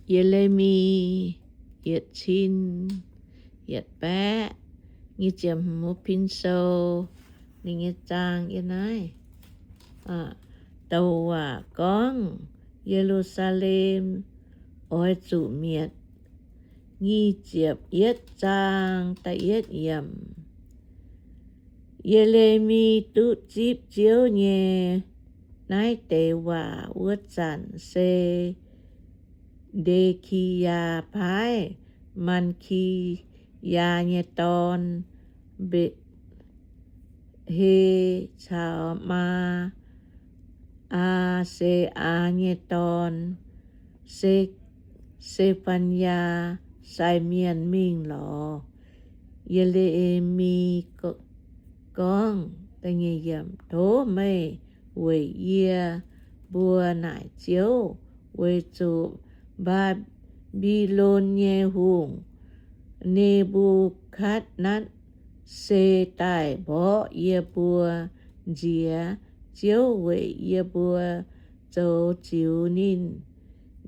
Ye^le^mi yietc cin yietc baeqv nyic ziepc hmz pin sou. Ninh nyei zaang yiem naaiv. Douc waac gorngv Ye^lu^saa^lem oix zuqc mietc. Nyic ziepc yietv zaang da'yietv yiemc. Ye^le^mi duqv zipv Ziouv nyei naaiv deix waac wuov zanc se Nde^ki^yaa paaiv Maa^ki^yaa nyei dorn, Mbetc^he, caux Maa^aa^se^aa nyei dorn, Se^faa^yaa, sai mienh mingh lorz Ye^le^mi gorngv, Tov meih weic yie mbuo naaic Ziouv, weic zuqc Mbaa^mbi^lon nyei hungh, Ne^mbu^katv^netv^saa, daaih mborqv yie mbuo nziex. Ziouv weic yie mbuo zoux ziux ninh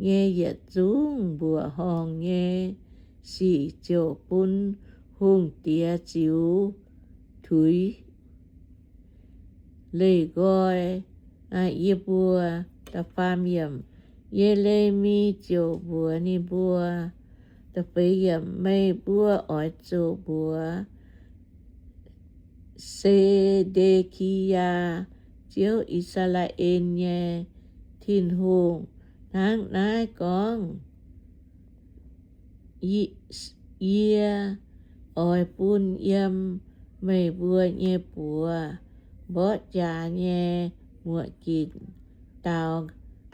nyei yietc zungv mbuoqc horngh nyei sic ziouc bun hungh diex ziux tuix leih nqoi yie mbuo. Ye^le^mi ziouc mbuox ninh mbuo, Meih mbuo oix zuqc mbuox Se^nde^ki^yaa, Ziouv, I^saa^laa^en nyei Tin-Hungh, hnangv naaiv gorngv, Yie oix bun yiem meih mbuo nyei buoz mborqv jaax nyei muoqc ginc daaux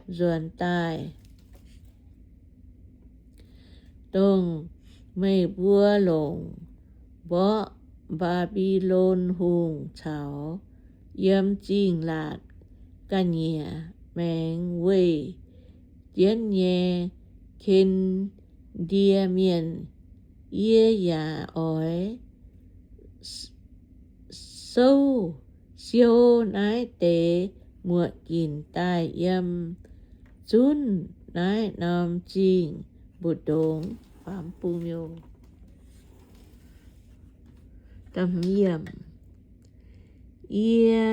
nzuonx daaih, dongh meih mbuo longc mborqv Mbaa^mbi^lon Hungh caux yiem zingh laatc ga'nyiec maengx weih jienv nyei Ken^ndie Mienh. Yie yaac oix souv siou naaiv deix muoqc ginc daaih yiem zunv naaiv norm zingh mbu'ndongx. Yie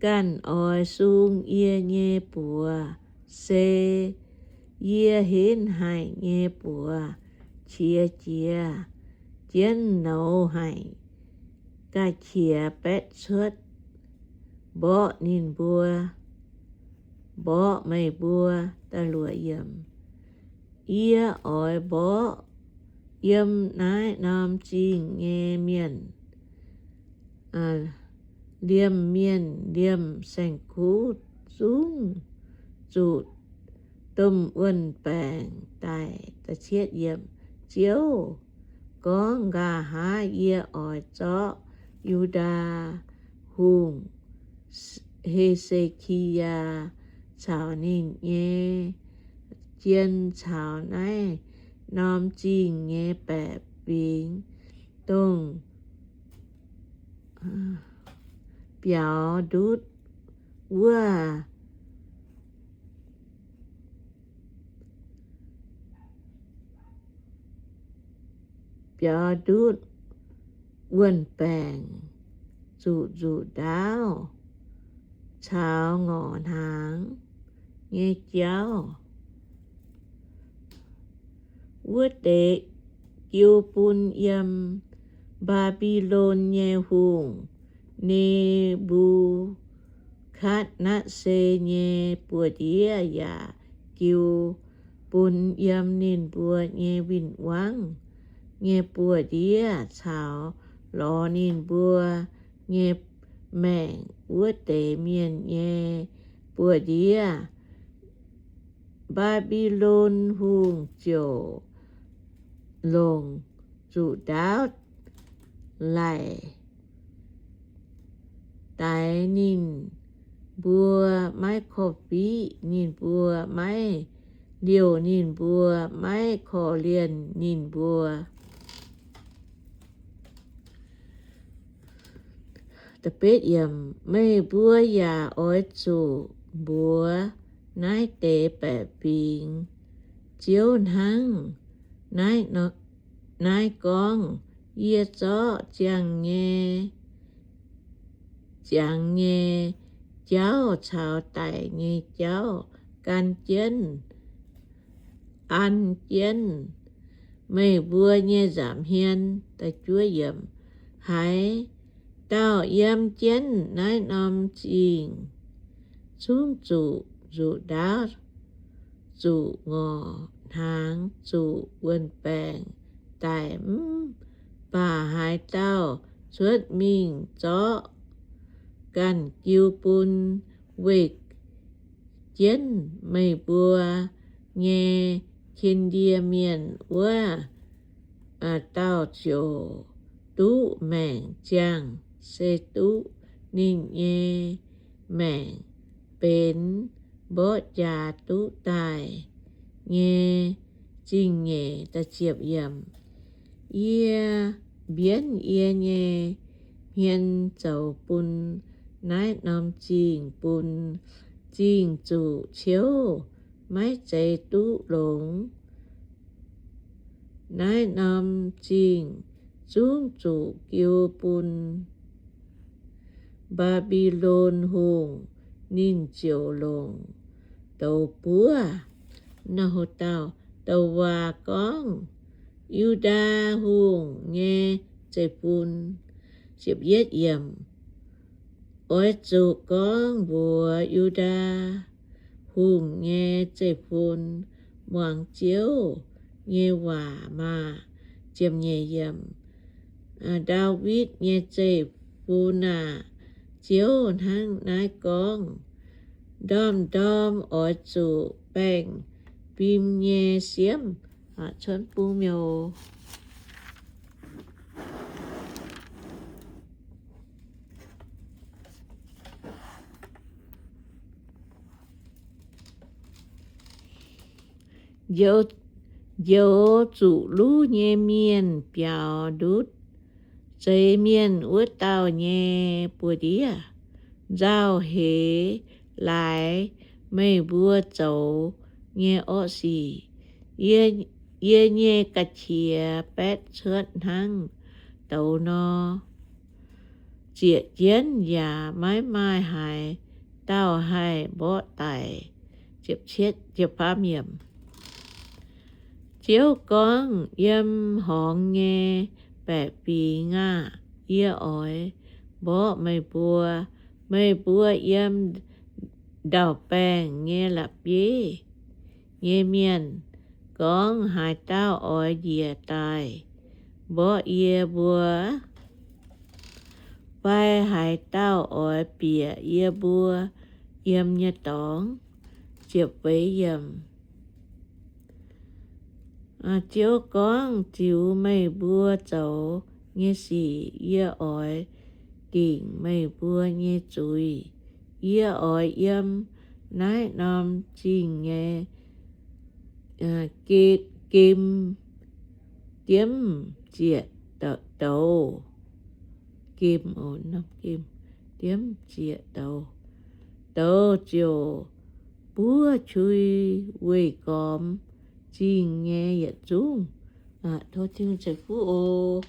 ganh oix sung yie nyei buoz, se yie henv haic nyei buoz qiex jiez, jienv nouz haic, ga'qiex baetv cuotv, mborqv ninh mbuo, mborqv meih mbuo. Yie oix mborqv yiem naaiv norm zingh nyei mienh, liemh mienh, liemh saeng-kuv zungv zuqc domh wuon-baengc daic. Ziouv gorngv, Nqa'haav yie oix zorqv Yu^ndaa Hungh, He^se^ki^yaa, caux ninh nyei jien caux naaiv norm zingh nyei baeqc fingx, dongh biaux ndutv wuov, biaux ndutv wuon-baengc, zuqc nzuqc ndaauv caux ngorc hnaangx nyei jauv. Wuov deix jiu bun yiem Mbaa^mbi^lon nyei hungh, Ne^mbu^katv^netv^se, nyei buoz-ndiev yaac jiu bun yiem ninh mbuo nyei win-wangv nyei buoz-ndiev caux lorz ninh mbuo nyei maengc wuov deix mienh nyei buoz-ndiev. Mbaa^mbi^lon Hungh ziouc longc zuqc ndaauv laic daix ninh mbuo, maiv korv-fiqv ninh mbuo, maiv liouh ninh mbuo, maiv korv-lienh ninh mbuo. Meih mbuo yaac oix zuqc mbuox naaiv deix baeqc fingx, Ziouv hnangv naaiv gorngv, Yie zorqv ziangx nyei, ziangx nyei jauv caux daic nyei jauv gan jienv, an jienv meih mbuo nyei nza'hmien. Haaix dauh yiem jienv naaiv norm zingh zungv zuqc nzuqc ndaauv, zuqc ngorc hnaangx, zuqc wuon-baengc daic. Mv baac haaix dauh cuotv mingh zorqv ganh jiu bun weih jienv meih mbuo nyei kin-ndie mienh, wuov dauh ziouc duqv maengc ziangh, se duqv ninh nyei maengc benx mborqv jaax duqv daaih nyei zingh nyeic. Yie mbienv yie nyei hmien zoux bun naaiv norm zingh, bun zingh zuqc ciouv, maiv zeiz duqv longx. Naaiv norm zingh zungv zuqc jiu bun Mbaa^mbi^lon Hungh, ninh ziouc longc douz buov. Douc waac gorngv Yu^ndaa Hungh nyei zeiv-fun. Oix zuqc gorngv mbuox Yu^ndaa Hungh nyei zeiv-fun, Muangx Ziouv nyei waac maah! Ndaawitv nyei zeiv-fun aah! Ziouv hnangv naaiv gorngv, Ndorm-ndorm oix zuqc baengh fim nyei siemv cuotv bung miouc. Njoux zuqc luv nyei mienh biaux ndutv zeix mienh wuov dauh nyei buoz-ndiev. Nzauh heix laaix meih mbuo zoux nyei orqv sic. Yie nyei ga'qiex baetv cuotv hnangv douz nor, ziec jienv yaac maiv maaih haaix dauh haih mborqv daic. Ziouv gorngv, Yiem horngz nyei baeqc fingx aah! Yie oix mborqv meih mbuo. Meih mbuo yiem ndau-baengh nyei la'bieiv nyei mienh gorngv, Haaix dauh oix njiec daaih mborqv yie mbuo? Fai haaix dauh oix bieqc yie mbuo yiem nyei dorngx? Ziouv gorngv, Ziux meih mbuo zoux nyei sic yie oix dingc meih mbuo nyei zuiz. Yie oix yiem naaiv norm zingh nyei gem diemv ziec douz, gem, diemv ziec douz. Douz ziouc buov qui weih gormx zingh nyei yietc zungv. Tov Tin-Hungh ceix fuqv oc.